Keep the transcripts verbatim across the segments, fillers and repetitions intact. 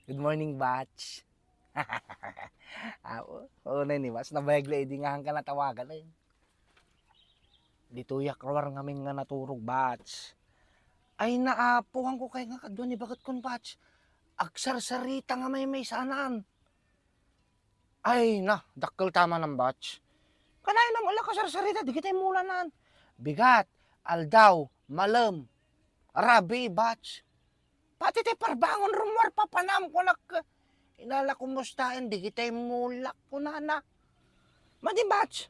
Good morning, Bats. Ah, o-, unay ni Bats, nabayag la idi nga haanka natawagan, eh. Ditoyak ruar ngamin nga naturog, Bats. Ay, naapuhanko kay nga kadua ni bagetkon, Bats. Agsarsarita nga maymaysanan. Ay na, dakkel ta manen, Bats. Kanayonam la kasarsarita, dagitay mulanan. Bigat, aldaw, malem, rabii, Bats. Pati tay parbangon rummuar papanam kunak. Inala kumustaen, dagitay mulak kunana. Madi, Bats.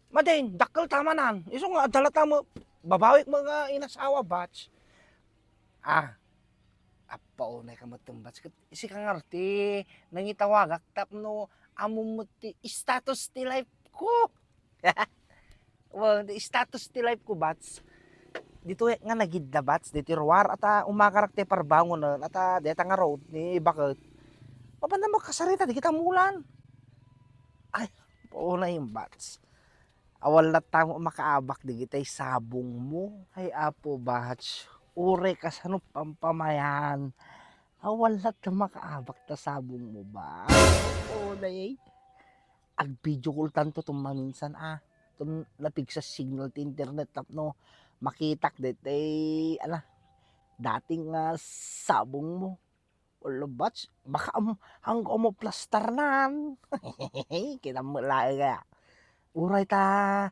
Madi, dakkel ta manen. Isu nga adda la ta met, babawik met nga inasawa, Bats. Ah, appaunay ka met, Bats. Ket sika ngarud ti nangitawagak tapno ammom met ti status ti life ko. Well, ti status ti life ko, Bats. Ditoy nga nagidda, Bats. Ditoy ruar, ata umakarak ti parbangonen, ata deta nga road ni baket. Mapanna makasarita, dagita mulan. Ay, appaunay, Bats. Awan latta makaabak dagitay sabongmo. Ay, Apo, Bats. Uray kasano pampamayan. Awan latta makaabak ta sabongmo, Bats. Appaunay. Ag-video call tanto ton maminsan, ah. Ton napigsa signal ti internet tapno makitak daytay, ala, dating nga sabongmo. Wala, Bats, baka am-, hangko mo plastarnan. Kita mo laeng kaya. Uray ta,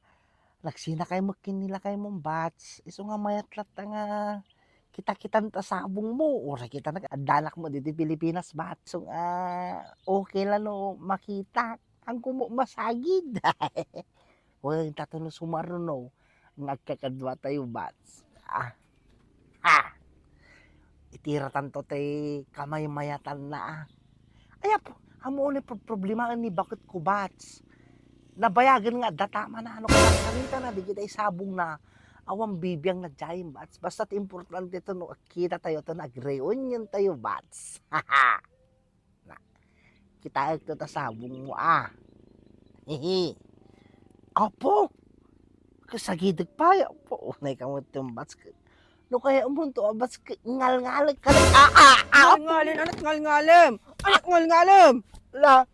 nagsinakay mo ken ni lakaymo, Bats. Isu nga mayat latta nga kita-kitan ta sabongmo. Uray kita nag-, addanak mo ditoy Pilipinas, Bats. Isu nga, okay la no makita. Hangko mo masagid. Wen, ta no sumaruno nga agkakadua tayo, Bats. Ah. Ha! Itiratanto ti kamaymayatanna, ah. Ay, apo, ammo ni pro-, problemaen ni baket ko, Bats. Nabayagen nga adda ta manen, ano, kasarsarita na, dagitay sabongna. Awan bibiang na dayta, Bats. Basta ti importante to, no, agkita tayo to, nag-reunion tayo, Bats. Na, kitaek to ta sabongmo, ah. Hehe. Apo! Kasagidek pay, apo. Unay ka met, Bats. No kaya umunto, ah, Bats, ngalngalek ka. Ah, ah, ah, apo! Ngalngalen, anat ngalngalem? Anat ngalngalem? La.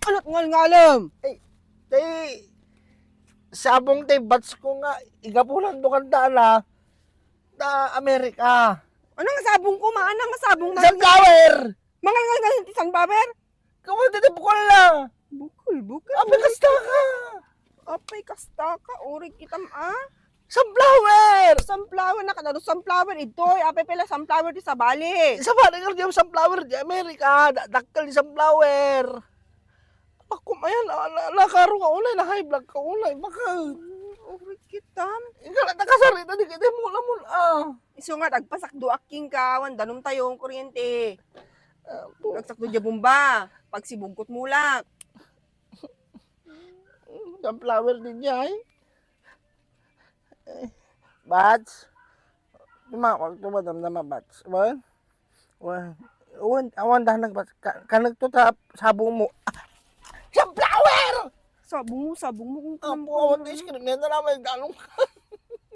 Anat ngalngalem? Ay, tay, sabong tay Bats ko nga, igapulan to kanta, ala. Ta Amerika. Ano nga sabong ko, ma? Ano nga sabong na? Sunflower! Mangalngal nga ti sunflower? Kawan ti bukol na. Bukol, bukol. Apay kasta ka. Apay kasta ka, uray kitam, ah. Sunflower! Sunflower na kadaro, sunflower itoy. Apay pala sunflower ti sabali. Sabali nga di sunflower di Amerika. Da-, dakkel di sunflower. Ako, ayan, ah, na-, nakaro ka ulay, na-high blood ka ulay. Bakit? Uray kitam. Ikaw, nakasarita, dagitay mula-mula. Isu nga, agpasakdo aking ka, awan danum tayo, kuryente. Apo. Agsakdo dia bomba, pagsibugkot mulak. Sunflower din niya, eh. Eh, Bats. Di ma-, wag to madamdama, Bats. Wan? Wan. Wan, awan, dahan, Bats. Ka-, kanag to ta-, sabong mo. Ah! Sunflower! Sabong mo, sabong mo, kung Apo, awan, ice cream yan. Alam mo, yung galong.